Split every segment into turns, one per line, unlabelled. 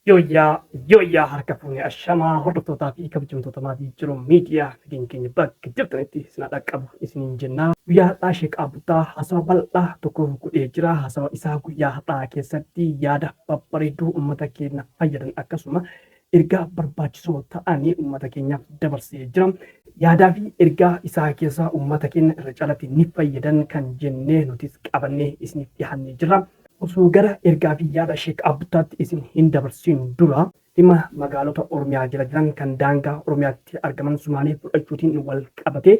Yooyyaa yooyyaa harka fuune ashamaa hordoftootaa fi kabajamtoota maatii jiru miidiyaa nageenya keenya bakka jirtanitti isin haa dhaqqabu isiniin jenna. Guyyaa har'aa Sheek Abuttaa haasawa bal'aa tokko godhee jira. Haasawa isaa guyyaa har'aa keessatti yaada babbareedduu uummata keenya fayyadan akkasuma ergaa barbaachisoo ta'anii uummata keenyaaf dabarsee jira. Yaadaa fi ergaa isaa keessaa uummata keenya irra caalatti ni fayyadan kan jennee nutis qabannee isiniif dhiyaannee jirra. Osoo gara ergaa fi yaada Sheek Abbuttaatti isin hin dabarsin dura, dhimma magaalota Oromiyaa jala jiran kan daangaa Oromiyaatti argaman Sumaalee fudhachuutiin wal qabatee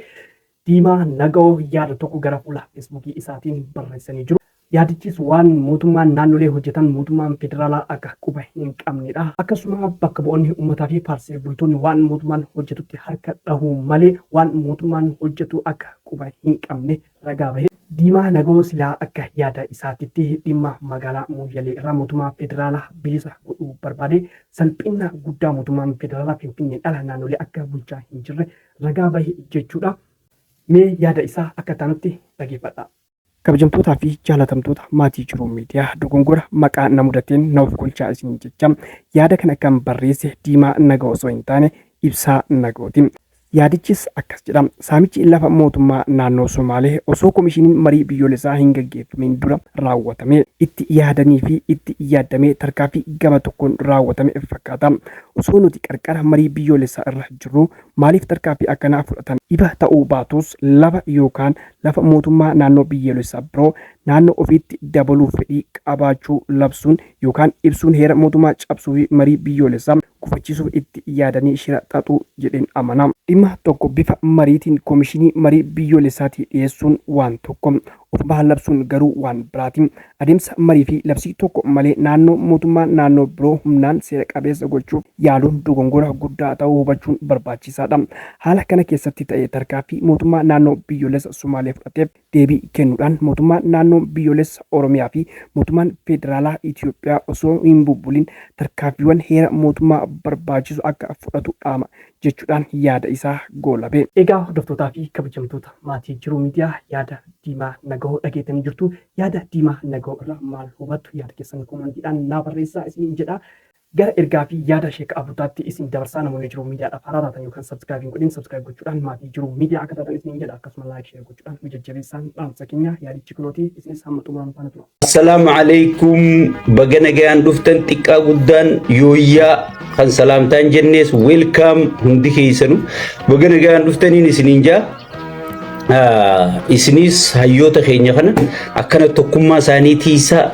Diimaa Nagawoo yaada tokko gara fuula Feesbuukii isaatiin barreessanii jiru. Yaadichis waan mootummaan naannolee hojjetan mootummaan federaalaa akka quba hin qabnedha. Akkasuma bakka bu'oonni uummataa fi faarsee bultoonni waan mootummaan hojjetutti harka dhahuu malee waan mootummaan hojjetu akka quba hin qabne ragaa bahe. Diimaa Nagawoo silaa akka yaada isaatitti dhimma magaalaa Mooyyalee irraa mootummaa federaalaa bilisa godhuu barbaade salphinna guddaa mootummaan federaalaa Finfinneen ala naannolee akka bulchaa hin jirre ragaa bahe jechuudha. Mee yaada isaa akka itti aanutti dhageeffadhaa. Kabajamtootaa fi jaalatamtoota maatii Jiruu Miidiyaa dogongora maqaa na mudateen na ofkolchaa isiniin jecha yaada kana kan barreesse Diimaa Nagawoo osoo hin taane Ibsaa Nagawooti. Yaadichis akkas jedha, Saamichi lafa mootummaa naannoo Somaalee osoo komishiniin marii biyyoolessaa hin gaggeeffamiin dura raawwatame, itti yaadanii fi itti yaaddamee tarkaaffii gama tokkoon raawwatame fakkaata. Osoo nuti qarqara marii biyyoolessaa irra jirruu maaliif tarkaaffii akkanaa fudhatan ifa ta'uu baatus, lafa yookaan lafa mootummaa naannoo biyyoolessaa biroo naannoo ofiitti dabaluuf fedhii qabaachuu labsuun yookaan ibsuun heera mootummaa cabsuu fi marii biyyoolessaa gufachiisuuf itti yaadanii shira xaxu jedheen amana. Dhimma tokko bifa mariitiin komishinii marii biyyoolessaatii dhiyeessuun waan tokko. Ofumaa labsuun garuu waan biraati. Adeemsa marii fi labsii tokko malee naannoo mootummaa naannoo biroo humnaan seera qabeessa gochuuf yaaluun dogongora guddaa ta'uu hubachuun barbaachisaadha. Haala kana keessatti ta'e tarkaaffii mootummaa naannoo biyyoolessa Sumaalee fudhateef deebii kennuudhaan mootummaan naannoo biyyoolessa Oromiyaa fi mootummaan federaalaa Itiyoophiyaa osoo hin bubbulin tarkaanfiiwwan heera mootummaa barbaachisu akka fudhatu dhaama jechuudhaan yaada isaa goolabe. Egaa hordoftootaa fi kabajamtoota maatii Jiruu Miidiyaa yaada Diimaa Nagahoo dhageettanii jirtu. Yaada Diimaa Nagahoo irraa maal hubattu? Yaada keessan koomantiidhaan naa barreessaa isiniin jedha. Gara ergaa fi yaada Sheek Abutaatti isin dabarsaa namoonni Jiruu Miidiyaadhaaf haaraa taatan yookaan subscribe hin godhin subscribe gochuudhaan maatii Jiruu Miidiyaa akka taatan isiniin jedha akkasuma like share gochuudhaan nu jajjabeessaan dhaamsa keenya yaadichi kunooti isinis hamma xumuraan faana tura.
Assalaamu alaikum baga nagayaan dhuftan xiqqaa guddaan yooyyaa kan salaamtaan jennees welcome hundi keessanu baga nagayaan dhuftaniin isiniin jaa isinis hayyoota keenya kana akkana tokkummaa isaanii tiisaa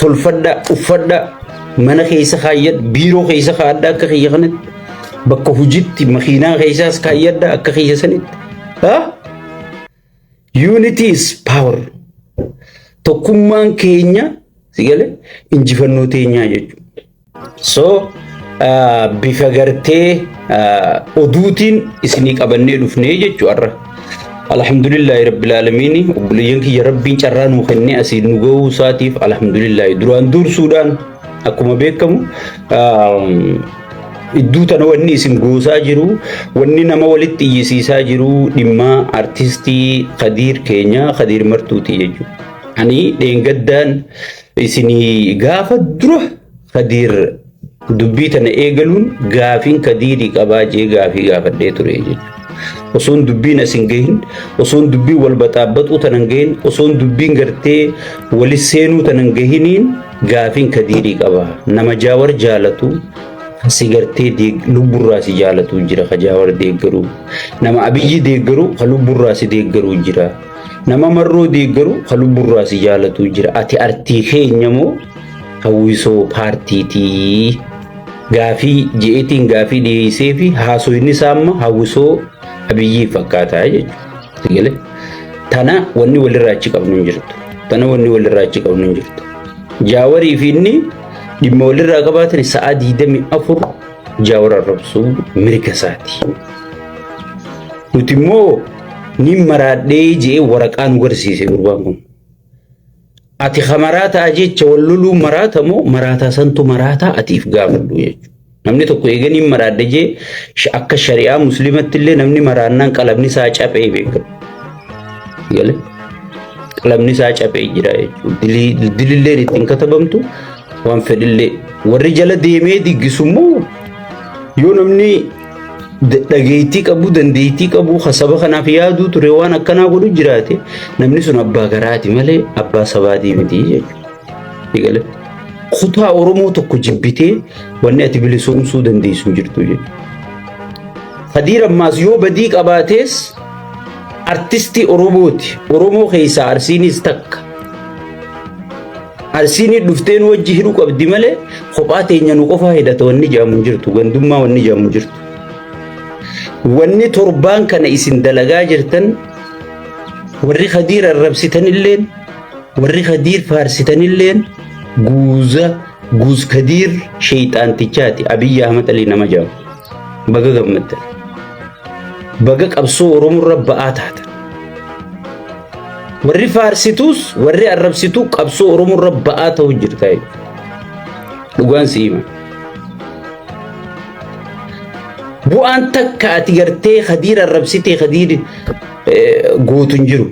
tolfadha uffadha mana keessa kaayyadha biiroo keessa kaa'adha akka kiyya kanatti bakka hojiitti makiinaa keessaas kaayyadha akka kiyya sanitti. Unity is power. Tokkummaan keenya si gale injifannoo teenyaa jechuudha. So bifa gartee oduutiin isinii qabannee dhufnee jechuu har'a. Alhamdulillahi rabbil aalamiin obboleeyyan kiyya rabbiin carraa nuu kennee asii nu gahuu isaatiif alhamdulillahi duraan dursuudhaan akkuma beekamu idduu tana wanni isin goosaa jiru wanni nama walitti iyyisiisaa jiru dhimma artistii Kadiir keenya Kadiir Martuuti jechuudha. Ani dheengaddaan isinii gaafa dura Kadiir dubbii tana eegaluun gaafiin Kadiirii qabaa jee gaafii gaafadhee ture jechuudha. Osoon dubbiin as hin gahin, osoon dubbiin wal baxaabbaxuu tana hin gahin, osoon dubbiin gartee wali seenuu tana hin gahiniin gaafiin Kadiirii qaba. Nama Jaawar jaalatu si gartee lubburraa si jaalatu jira ka Jaawar deeggaru. Nama Abiyyi deeggaru ka lubburraa si deeggaru jira. Nama Marroo deeggaru ka lubburraa si jaalatu jira. Ati artii keenya moo hawwisoo paartiitii? Gaafii je'eetiin gaafii dhiyeessee fi haasoyni isaa amma hawwisoo Abiyyii fakkaataa jechuudha. Galee tana wanni walirraa achi qabnu hin jirtu. Tana wanni walirraa achi qabnu hin jirtu. Jaawarii fi inni dhimma walirraa qabaatan sa'a 24 Jaawar arrabsuu mirga isaati. Nuti immoo ni maraadhee je'ee waraqaa nu garsiise gurbaan kun. Ati ka maraataa jecha wal loluu maraata moo maraataa santu maraataa ati if gaafadhu jechuudha. Namni tokko eeganii maraadhe jee akka shari'aa musliimatti illee namni maraannaan qalamni isaa caphee beekama. Galee qalamni isaa caphee jira jechuudha. Dililleen ittiin katabamtu Waan fedhillee warri jala deemee diggisu immoo yoo namni dhageettii qabu, dandeettii qabu, ka saba kanaaf yaaduu ture waan akkanaa godhu jiraate, namni sun abbaa garaati malee abbaa sabaatii miti jechuudha. Kutaa Oromoo tokko jibbitee wanni ati bilisoomsuu dandeessu hin jirtu jechuudha. Kadiir ammaas yoo badii qabaatees artistii Oromooti. Oromoo keessaa Arsiinis takka. Arsiinii dhuftee nu wajji hidhuu qabdi malee kophaa teenya nu qofaa hidhata wanni jedhamu hin jirtu. Gandummaa wanni jedhamu hin jirtu. Wanni torbaan kana isin dalagaa jirtan, warri Kadiir arrabsitanilleen, warri Kadiir faarsitanilleen, guuza guuz Kadiir sheeyxaantichaati Abiyyi Ahmad Alii nama jedhamu. Baga gammaddan. Baga qabsoo Oromoo irra ba'aa taatan. Warri faarsituus warri arrabsituu qabsoo Oromoo irra ba'aa ta'u jirta jechuudha. Dhugaan si hima. Bu'aan takka ati gartee Kadiir arrabsitee Kadiir gootu hin jiru.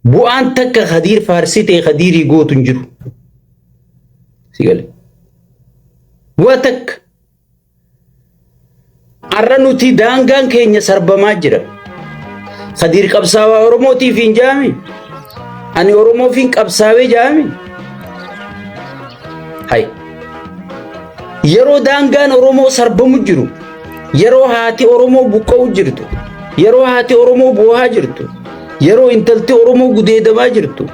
Bu'aan takka Kadiir faarsitee Kadiirii gootu hin jiru. Si gale. Bu'aa takka. Har'a nuti daangaan keenya sarbamaa jira. Kadiir qabsaawaa Oromootiif hin jaami. Ani Oromoof hin qabsaawee jaami. Hay. Yeroo daangaan Oromoo sarbamu jiru, yeroo haati Oromoo buqqa'u jirtu, yeroo haati Oromoo boohaa jirtu, yeroo intalti Oromoo gudeedamaa jirtu,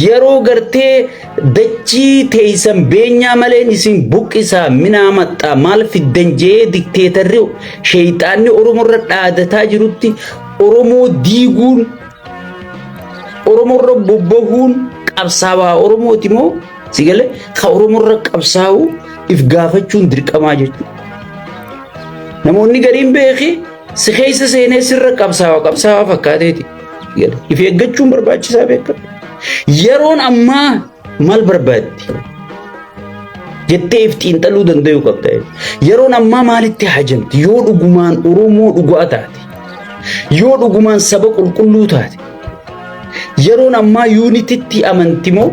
yeroo gartee dachii teeysan beenyaa maleen isin buqqisaa minaa maxxaa maal fiddan jee dikteetarri sheeyxaanni Oromoo irra dhaadataa jirutti, Oromoo diiguun, Oromoo irra bobbahuun qabsaawaa Oromooti moo? Si galee, ka Oromoo irra qabsaa'u if gaafachuun dirqamaa jechuudha. Namoonni gariin beeki si keessa seenee sirra qabsaawa qabsaawaa fakkaateeti. If eeggachuun barbaachisaa beekadhu. Yeroon ammaa maal barbaaddi? Jettee if xiinxaluu danda'uu qabda. Yeroon ammaa maalitti hajamti? Yoo dhugumaan Oromoo dhugaa taate, yoo dhugumaan saba qulqulluu taate, yeroon ammaa unity tti amanti moo,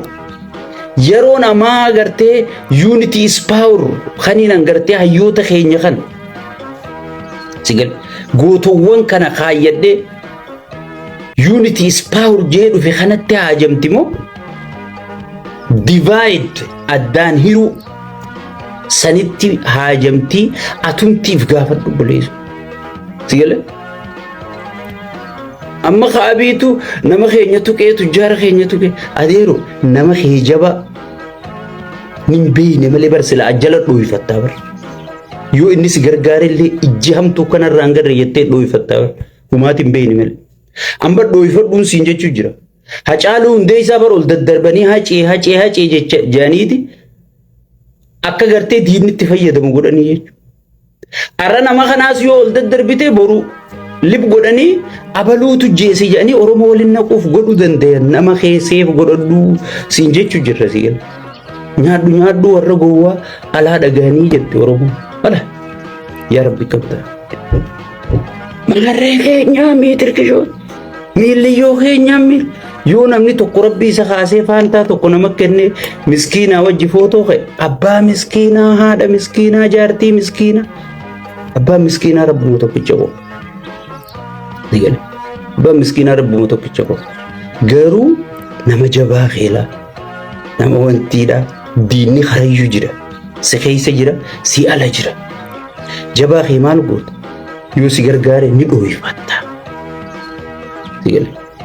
yeroon ammaa gartee unity is power kaniin gartee hayyoota keenya kan sigal gootowwan kana kaayyadhee unity is power jee dhufe kanatti haajamti moo, divide, addaan hiruu sanitti haajamtii? Atumtiif gaafadhu buleessu. Sigale? Amma ka'abiitu nama keenya tuqee, tujjaara keenya tuqee, adeero nama kee jaba nin beeyne malee bar sila ajjala dhooyfattaa bar. Yoo inni si gargaarellee ijji hamtuu kanarraa hin garre jettee dhooyfattaa bar. Humaati hin beeyne malee. Amma dhooyfadhuun siin jechuu jira. Hacaaluu Hundeessaa bar ol daddarbanii hacee hacee hacee jecha jedhaniiti akka gartee diinni itti fayyadamu godhanii jechuudha. Har'a nama kanaas yoo ol daddarbite boru lip godhanii abaluutu jeese jedhanii Oromoo waliin naquuf godhuu danda'an. Nama keesseef godhadhu siin jechuu jirra si gala. Nyaadhu nyaadhu warra gowwaa alaa dhagahanii jette Oromoo. Ala yaa Rabbi qabda. Maarree keenyaa miitirkishoo miilliyyoo keenyaa miil yoo namni tokko Rabbi isa kaasee faantaa tokko nama kenne, miskiinaa wajji footoo ka'e, abbaa miskiinaa, haadha miskiinaa, jaartii miskiinaa, abbaa miskiinaa Rabbuma tokkicha qofa. Abbaa miskiinaa Rabbuma tokkicha qofa. Garuu nama jabaa keelaa nama wantiidha, diinni karayyuu jira, si keessa jira, si ala jira. Jabaa kee maal goota? Yoo si gargaare ni dhooyfatta.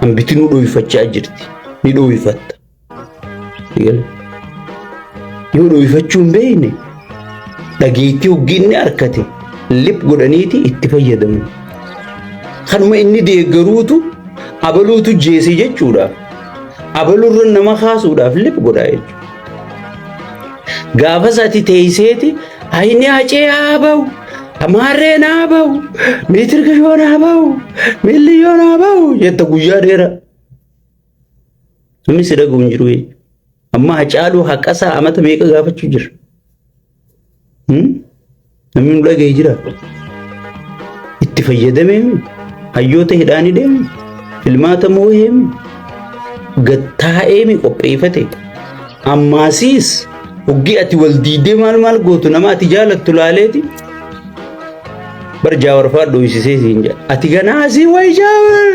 Hambitinuu dhooyfachaa jirti, ni dhooyfatta. Yoo dhooyfachuu hin beekne, dhageettii hoggiin harkate lip godhaniiti itti fayyadamu. Kanuma inni deeggaruutu abaluutu jeese jechuudhaaf, abaluurra nama kaasuudhaaf lip godhaa jechuudha. Gaafas ati teesseeti hayni hacee haa ba'u, amaarreen haa ba'u, miitirkishoon haa ba'u, miilliyyoon haa ba'u jetta guyyaa dheeraa. Namni si dhaga'u hin jiru jechuudha. Amma Hacaaluu haqasaa amata meeqa gaafachuu jira? Namni nu dhaga'e jira? Itti fayyadameemi? Hayyoota hidhaanii deemi? Filmaata mooheemi? Gattaa'eemi qopheeffate? Ammaasiis Hoggii ati wal diidee maal maal gootu nama ati jaalattu laaleeti bar Jaawar fa'aa dhoysisee siin jedha. Ati ganaa asii wayi Jaawar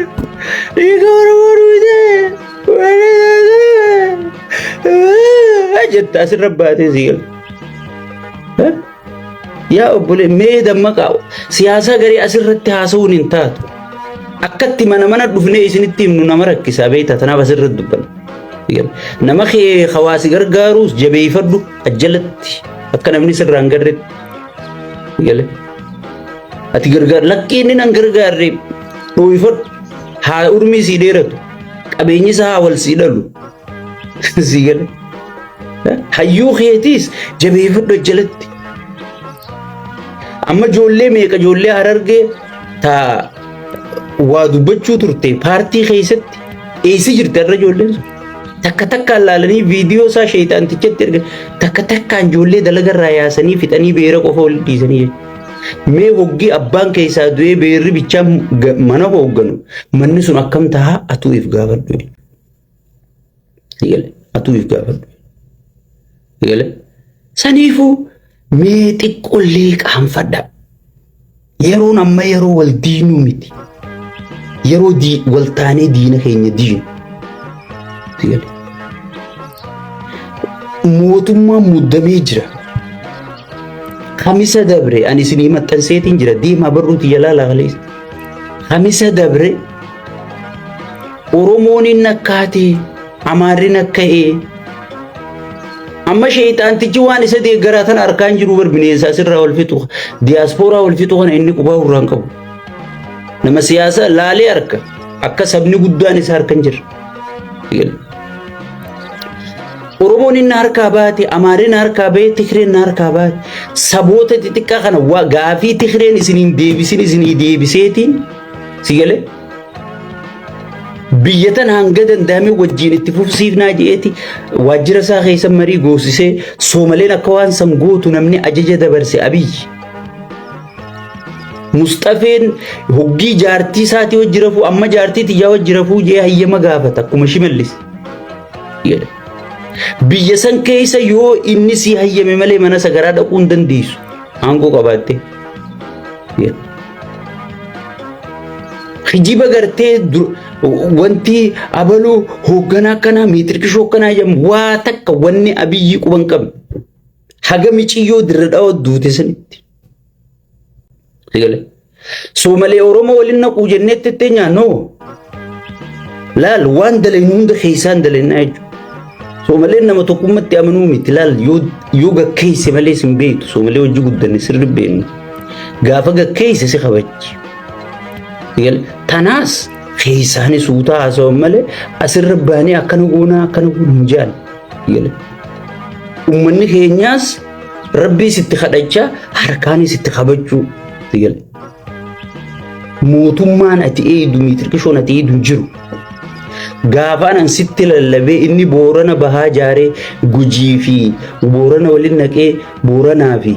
dhiiga Oromoo dhuydee jetta asirra baatee sii gala. Yaa obbolee mee dammaqaa, siyaasaa garii asirratti haasa'uun hin taatu. Akkatti mana mana dhufnee isinitti himnu nama rakkisaa beektaa, tanaaf asirratti dubbanna. Nama kee hawaasi gargaaruus jabeeffadhu ajjalatti akka namni sirraa hin garretti. Ati gargaar lakkii inni nan gargaarre dhooyfadhu, haa urmii sii dheeratu, qabeenyi isaa haa wal sii dhalu. Sii gale. Hayyuu keetiis jabeeffadhu ajjalatti. Amma ijoollee meeqa, ijoollee Harargee taa waa dubbachuu turte paartii keessatti, eessa jirti har'a ijoolleen sun? Takka takkaan laalanii viidiyoo isaa sheexaantichatti erga takka takkaan ijoollee dalagarraa yaasanii fixanii beera qofa walitti dhiisanii jechuudha. Mee hoggii abbaan keessaa du'ee beerri bichaan mana hoogganu manni sun akkam tahaa atuu if gaafadhu. Atuu if gaafadhu. Saniifuu mee xiqqollee qaanfadha. Yeroon amma yeroo wal diinuu miti. Yeroo wal taanee diina keenya diinu. Mootummaan muddamee jira. Kamisa dabre ani isinii maxxanseetiin jira, deemaa barruuti jalaa laaleessa. Kamisa dabre Oromoon inni akkaatee, Amaarri akka'ee, amma sheexaantichi waan isa deeggaraa tana harkaan jiru bar, bineensa asirraa wal fixu, diyaaspooraa wal fixu kana inni qubaa irraa hin qabu. Nama siyaasaa laalee harka akka sabni guddaan isa harka hin jirre. Oromoon inni harkaa baate, Amaarri harkaa bahe, Tigreen harkaa baate, saboota xixiqqaa kana gaafii Tigreen isiniin deebisin isinii deebiseetiin si galee biyya tana hanga danda'ame wajjin itti fufsiifnaa je'eeti waajjira isaa keessa marii goosisee Soomaleen akka waan san gootu namni ajaja dabarse Abiyyi. Musxafeen hoggii jaartii isaatii wajji rafuu, amma jaartii tiyyaa wajji rafuu jee hayyama gaafata akkuma Shimallis. Biyya san keessa yoo inni si hayyame malee mana sagaraa dhaquu hin dandeessu aangoo qabaattee. Kijiba gartee wanti abaluu hoogganaa akkanaa miitirkishoo akkanaa jedhamu waa takka wanni Abiyyi quban qabne. Haga miciyyoo dirra dhawaa duute sanitti. Soomalee Oromoo waliin naquu jenneetti itti nyaannoo. Laal, waan dalaynu hunda keessaan dalaynaa jechuudha. Soomaleen nama tokkummatti amanuu miti, laal, yoo gakkeesse malee sin beektu. Soomalee hojii guddanne sirri beeknu. Gaafa gakkeesse si kabachi. Tanaas keessaanis suutaa haasawan malee asirra baanee akkana goonaa akkana goonu hin jaan. Uummanni keenyaas rabbiis itti kadhachaa harkaanis itti kabachuu. Mootummaan ati eeydu miitirqishoon ati eeydu hin jiru. Gaafaan an sitti lallabee inni Boorana bahaa jaaree Gujii fi Boorana waliin naqee Booranaa fi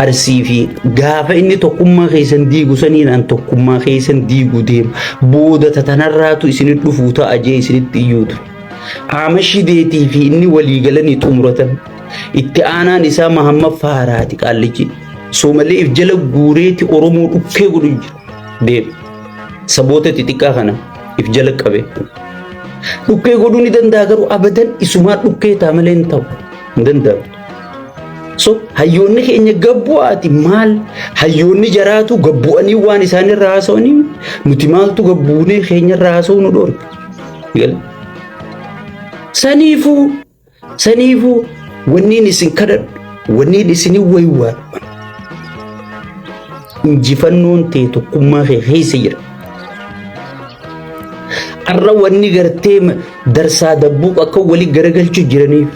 Arsii fi gaafa inni tokkummaa keessan diigu saniin an tokkummaa keessan diigu deema. Booda tatanarraatu isinit dhufuu ta'a jee isinitti iyyuu ture. Qaama Shideetii fi inni walii galanii xumuratan. Itti aanaan isaa Mahammad Faaraati qaallichi. Soomalee if jala guureeti Oromoo dhukkee godhu jira. Deema. Saboota xixiqqaa kana if jala qabe. Dhukkee godhuu ni danda'a garuu abadan isumaa dhukkee ta'a malee hin ta'u. Hin danda'amu. So hayyoonni keenya gabbu'aati maal, hayyoonni jaraatu gabbu'anii waan isaan irraa haasa'anii nuti maaltu gabbuunee keenya irraa haasa'uu nu dhoorge. Saniifuu wanniin isin kadhadhu, wanniin isin waywaadhu, injifannoon ta'e tokkummaa kee keessa jira. Arra wanni gartee darsaa dabbuuq akka walii garagalchuu jiraniif,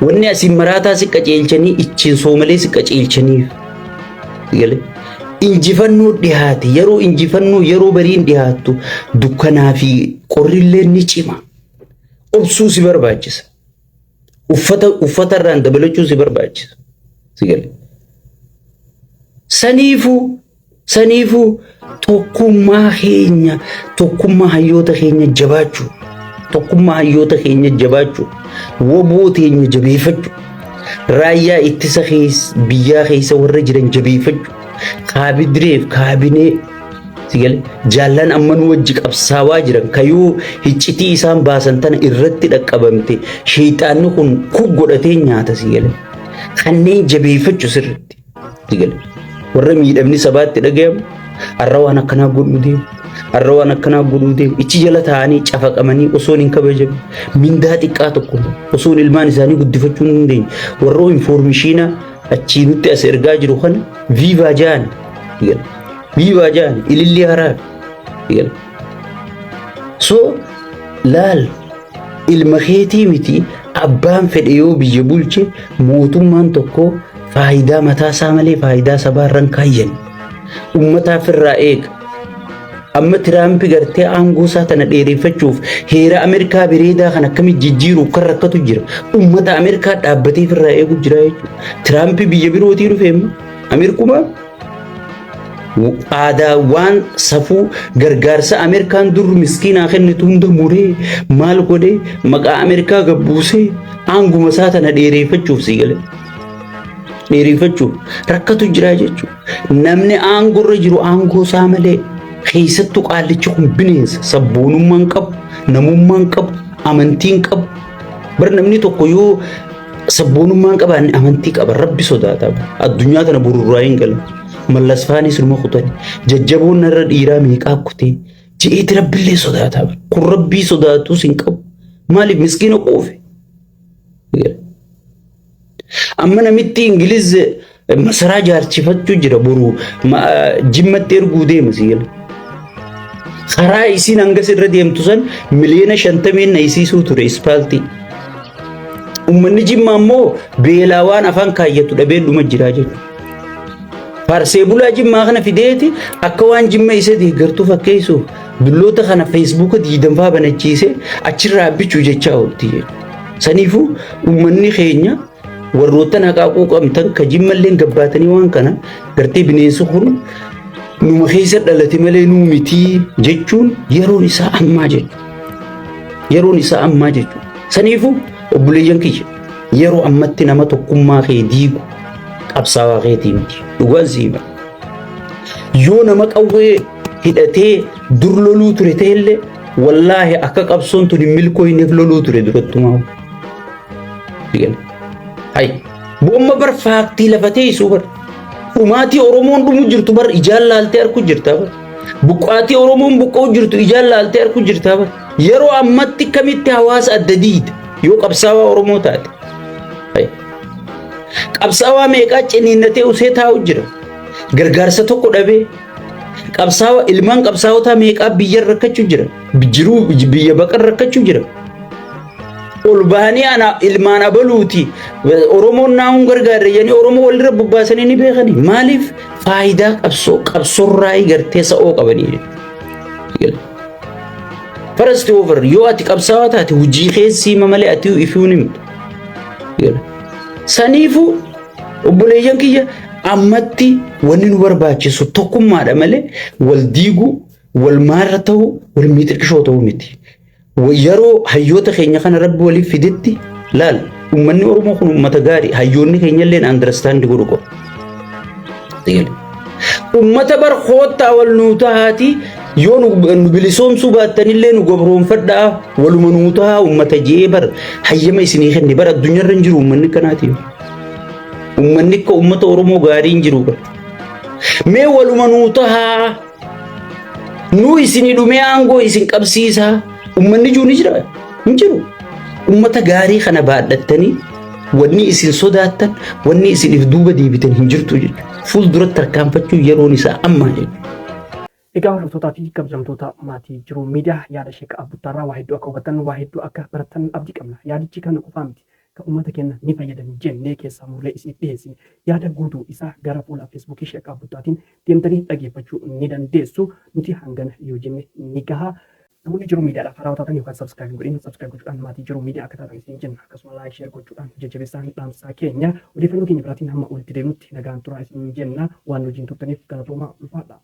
wanni asiin maraataa si qaceelchanii ittiin Soomalee si qaceelchaniif injifannoo dhiyaate, yeroo injifannoo, yeroo bariin dhiyaattu dukkanaa fi qorrillee ni cima. Obsuu si barbaachisa. Uffata uffatarraan dabalachuu si barbaachisa. Si galee. Saniifuu tokkummaa keenya, tokkummaa hayyoota keenya jabaachuu, tokkummaa hayyoota keenya jabaachuu, woboo teenya jabeeffachuu. Raayyaa ittisa biyyaa keessa warra jiran jabeeffachuu. Kaabidireef kaabinee sigale jaallan amma nu wajji qabsaawaa jiran kayuu hiccitii isaan baasan tana irratti dhaqqabamte sheeyxaanni kun kuk godhatee nyaata sigale. Kanneen jabeeffachuu sirriitti sigale. Warra miidhamni sabaatti dhagayamu har'a waan akkanaa godhuu deemu. Har'a waan akkanaa godhuu deemu. Ichi jala taa'anii cafaqamanii osoon hin kabajamne mindaa xiqqaa tokko osoon ilmaan isaanii guddifachuu hin dandeenye. Warra infoormishiina achii nutti as ergaa jiru kana viivaa ja'an. Viivaa ja'an ilillee haraa. So laal ilma keetii miti abbaan fedhe yoo biyya bulche mootummaan tokko faayidaa mataa isaa malee faayidaa sabaa irra hin kaayyan. Ummataaf irraa eega. Amma Tiraampi gartee aangoo isaa tana dheereffachuuf heera Ameerikaa bareedaa kan akkamitti jijjiiruuf kan rakkatu jira. Ummata Ameerikaa dhaabbatee irraa eegu jira jechuudha. Tiraampi biyya birootii dhufe immoo Ameerikuma aadaa waan safuu gargaarsa Ameerikaan dur miskiinaa kennitu hunda muree maal godhee maqaa Ameerikaa gabbuusee aanguma isaa tana dheereffachuuf sii galee. Dheereffachuuf rakkatu jira jechuudha. Namni aangorra jiru aangoo isaa malee keessattuu qaallichi kun bineensa sabboonummaan qabu, namummaan qabu, amantiin qabu. Bar namni tokko yoo sabboonummaan qabaanne amantii qaba rabbi sodaata. Addunyaa tana bururraa hin galan. Mallas faanis numa kutani. Jajjaboon narra dhiiraa meeqaa kutee je'eeti rabbillee sodaata. Kun rabbii sodaatus hin qabu. Maaliif miskiina quufe? Amma namitti Ingiliz masaraa jaarsifachuu jira boru jimmatti erguu deema si gala. Karaa isiin hangas irra deemtu san 50 miliyoona na isiisuu ture ispaaltii. Uummanni jimmaa immoo beelaa waan afaan kaayyatu dhabee dhuma jiraa jechuudha. Faarsee bulaa jimmaa kana fideeti akka waan jimma isa deeggartuu fakkeessuuf dulloota kana feesbuuka diidanfaa banachiise achirraa bichuu jechaa oolti jechuudha. Saniifuu uummanni keenya warroottan haqaaquu qabtan ka jimmalleen gabbaatanii waan kana gartee bineensi kun numa keessa dhalate malee nuu mitii jechuun yeroon isaa ammaa jechuudha. Yeroon isaa ammaa jechuudha. Saniifuu obboleeyyan kiyya yeroo ammatti nama tokkummaa kee diigu qabsaawaa keetii miti. Dhugaan sii hima. Yoo nama qawwee hidhatee dur loluu ture ta'ellee wallaahi akka qabsoon tun hin milkooyneef loluu ture durattumaa. Hay boomma bar faaktii lafa teessuu bar. Dhumaatii Oromoon dhumu jirtu bar ijaan laaltee arku jirta bar. Buqqaatii Oromoon buqqa'u jirtu ijaan laaltee arku jirta bar. Yeroo ammatti kamitti hawaasa adda diida yoo qabsaawaa Oromoo taate. Hay. Qabsaawaa meeqaa ciniinnatee usee taa'u jira. Gargaarsa tokko dhabee qabsaawa ilmaan qabsaawotaa meeqaa biyya rakkachuu jira. Jiruu biyya baqan rakkachuu jira. Ol bahanii ana ilmaan abaluuti Oromoon naa'uun gargaarre jedhanii Oromoo walirra bobbaasanii ni beekani. Maaliif faayidaa qabsoo qabsoorraa gartee sa'oo qabanii. First over yoo ati qabsaawaa taate hojii keessii malee ati ifuun himtu. Saniifuu obboleeyyan kiyya ammatti wanni nu barbaachisu tokkummaadha malee wal diiguu, wal maarra ta'uu, wal miixirqishoo ta'uu miti. Yeroo hayyoota keenya kana rabbi waliif fidetti laal uummanni Oromoo kun uummata gaarii hayyoonni keenya illee understand godhu qabu. Uummata bar koottaa wal nuu tahaati yoo nu bilisoomsuu baattanillee nu gabroonfadhaa waluma nuu tahaa uummata je'ee bar hayyama isinii kenne bar addunyaarra hin jiru uummanni akkanaati. Uummanni akka uummata Oromoo gaarii hin jiru bar. Mee waluma nuu tahaa nuu isinii dhumee aangoo isin qabsiisaa uummanni jiru ni jira hin jiru. Uummata gaarii kana baadhattanii wanni isin sodaattan wanni isin if duuba deebitan hin jirtu jechuudha. Fuulduratti tarkaanfachuu yeroon isaa ammaa jechuudha.
Egaa hordoftootaa fi kabajamtoota maatii Jiruu Miidiyaa yaada Sheek Abbuttaarraa waa hedduu akka hubattan waa hedduu akka barattan abdii qabna. Yaadichi kana qofaa miti. Kan uummata keenya ni fayyadan jennee keessaa murree isiniif dhiyeessine. Yaada guutuu isaa gara fuula Feesbuukii Sheek Abbuttaatiin deemtanii dhageeffachuu ni dandeessu. Nuti hangana yoo jenne ni gaha. Namoonni Jiruu Miidiyaadhaaf haarawaa taatan yookaan subscribe hin godhin subscribe gochuudhaan maatii Jiruu Miidiyaa akka taatan isin jenna. Akkasuma like share gochuudhaan jajjabeessaan dhaamsaa keenya. Odeeffannoo keenya biraatiin hamma walitti deemnutti nagaan turaa isin jenna. Waan nu wajjin turtaniif galatoomaa ulfaadha.